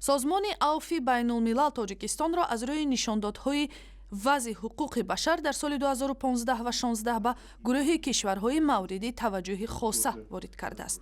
Созмони Авфи Байнулмилал Тоҷикистонро аз рӯи нишондодҳои вазъи ҳуқуқи башар дар соли 2015 ва 16 ба гурӯҳи кишварҳои мавриди таваҷҷӯҳи хоса ворид кардааст.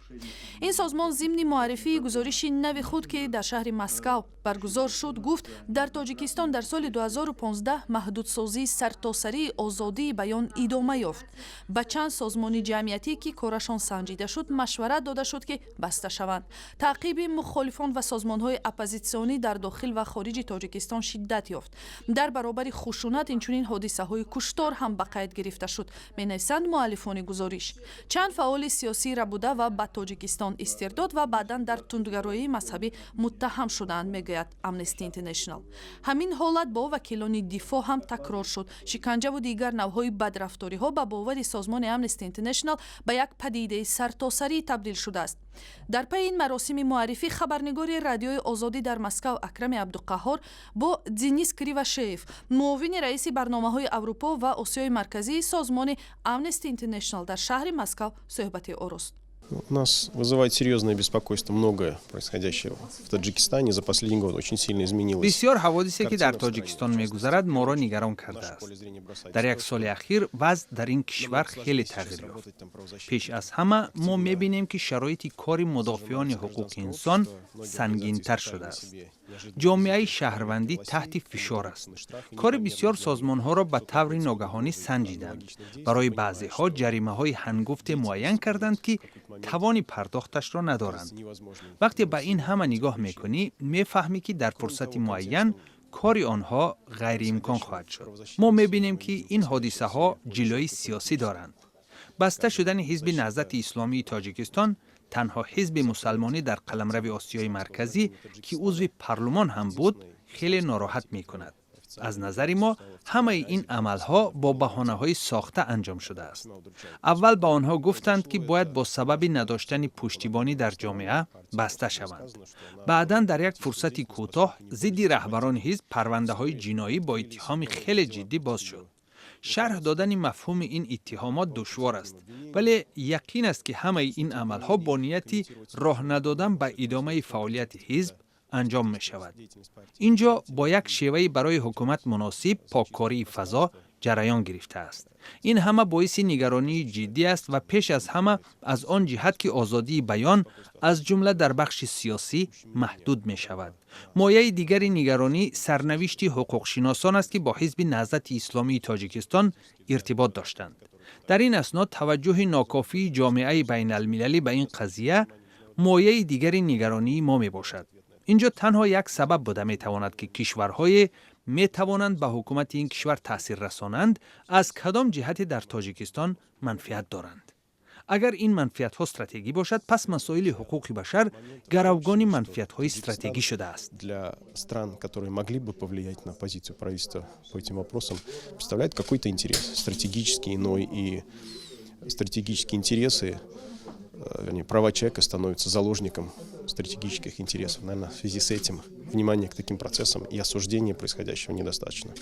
Ин созмон зимни муаррифии гузориши нави худ, ки дар шаҳри Москав баргузор шуд, гуфт, дар Тоҷикистон дар соли 2015 маҳдудсозии сартосарии озодии баён идома ёфт. Ба чанд созмони ҷамъиятӣ, ки корашон санҷида шуд, машварат дода шуд, ки баста шаванд. Таъқиби мухолифон ва созмонҳои оппозитсионӣ дар дохил ва хориҷи Тоҷикистон шиддат ёфт. Дар баробари хушунат инчунин ҳодисаҳои куштор ҳам ба қайд гирифта шуд, менависанд муаллифони гузориш. Чанд фаъоли сиёсӣ рабуда ва ба Тоҷикистон истирдод ва баъдан дар тундгароии мазҳабӣ муттаҳам шудаанд, мегӯяд Amnesty International. Ҳамин ҳолат бо вакилони дифоъ ҳам такрор шуд. Шиканҷаву дигар навъҳои бадрафториҳо, ба бовари созмони Amnesty International, ба як падидаи сартосарӣ табдил шудааст. Дар пайи ин маросими муаррифӣ хабарнигори Радиои Озодӣ дар Москав Акрами Абдуқаҳҳор бо Денис Кривошеев, муовини раиси барномаҳои Аврупо ва Осиёи Марказии созмони Amnesty International дар шаҳри Москав суҳбате орост. У нас вызывает серьезное беспокойство многое, происходящее в Таджикистане. За последний год очень сильно изменилось. Бисёр ҳаводисе, ки дар Тоҷикистон мегузарад, моро нигарон кардааст. Дар як соли ахир вазъ дар ин кишвар хеле тағйир ёфт. Пеш аз ҳама, мо мебинем, ки шароити кори мудофиони ҳуқуқи инсон сангинтар шудааст. Ҷомеаи шаҳрвандӣ таҳти фишор аст. Кори бисёр созмонҳоро ба таври ногаҳонӣ санҷиданд, барои баъзеҳо ҷаримаҳои ҳангуфте муайян карданд, ки тавони пардохташро надоранд. Вақте ба ин ҳама нигоҳ мекунӣ, мефаҳмӣ, ки дар фурсати муайян кори онҳо ғайриимкон хоҳад шуд. Мо мебинем, ки ин ҳодисаҳо ҷилои сиёсӣ доранд. Баста шудани Ҳизби Наҳзати Исломии Тоҷикистон, танҳо ҳизби мусалмонӣ дар қаламрави Осиёи Марказӣ, ки узви парлумон ҳам буд, хеле нороҳат мекунад. Аз назари мо, ҳамаи ин амалҳо бо баҳонаҳои сохта анҷом шудааст. Аввал ба онҳо гуфтанд, ки бояд бо сабаби надоштани пуштибонӣ дар ҷомеа баста шаванд. Баъдан дар як фурсати кӯтоҳ зидди раҳбарони ҳизб парвандаҳои ҷиноӣ бо иттиҳоми хеле ҷиддӣ боз шуд. Шарҳ додани мафҳуми ин иттиҳомот душвор аст, вале яқин аст, ки ҳамаи ин амалҳо бо нияти роҳ надодан ба идомаи фаъолияти ҳизб анҷом мешавад. Ин ҷо бо як шеваи барои ҳукумат муносиб поккории фазо ҷараён гирифтааст. Ин ҳама боиси нигаронии ҷиддӣ аст ва пеш аз ҳама аз он ҷиҳат, ки озодии баён, аз ҷумла дар бахши сиёсӣ, маҳдуд мешавад. Мояи дигари нигаронӣ сарнавишти ҳуқуқшиносон аст, ки бо Ҳизби Наҳзати Исломии Тоҷикистон иртибот доштанд. Дар ин асно таваҷҷӯҳи нокофии ҷомеаи байналмилалӣ ба ин қазия мояи дигари нигаронии мо мебошад. Ин ҷо танҳо як сабаб буда метавонад, ки кишварҳое метавонанд ба ҳукумати ин кишвар таъсир расонанд, аз кадом ҷиҳате дар Тоҷикистон манфиат доранд. Агар ин манфиатҳо стратегӣ бошад, пас масоили ҳуқуқи башар гаравгони манфиатҳои стратегӣ шудааст. Для стран, которые могли бы повлиять на позицию правительства по этим вопросам, представляет какой-то интерес стратегический, но и стратегические интересы, вернее, права человека становятся заложником стратегических интересов. Наверное, в связи с этим внимание к таким процессам и осуждение происходящего недостаточно.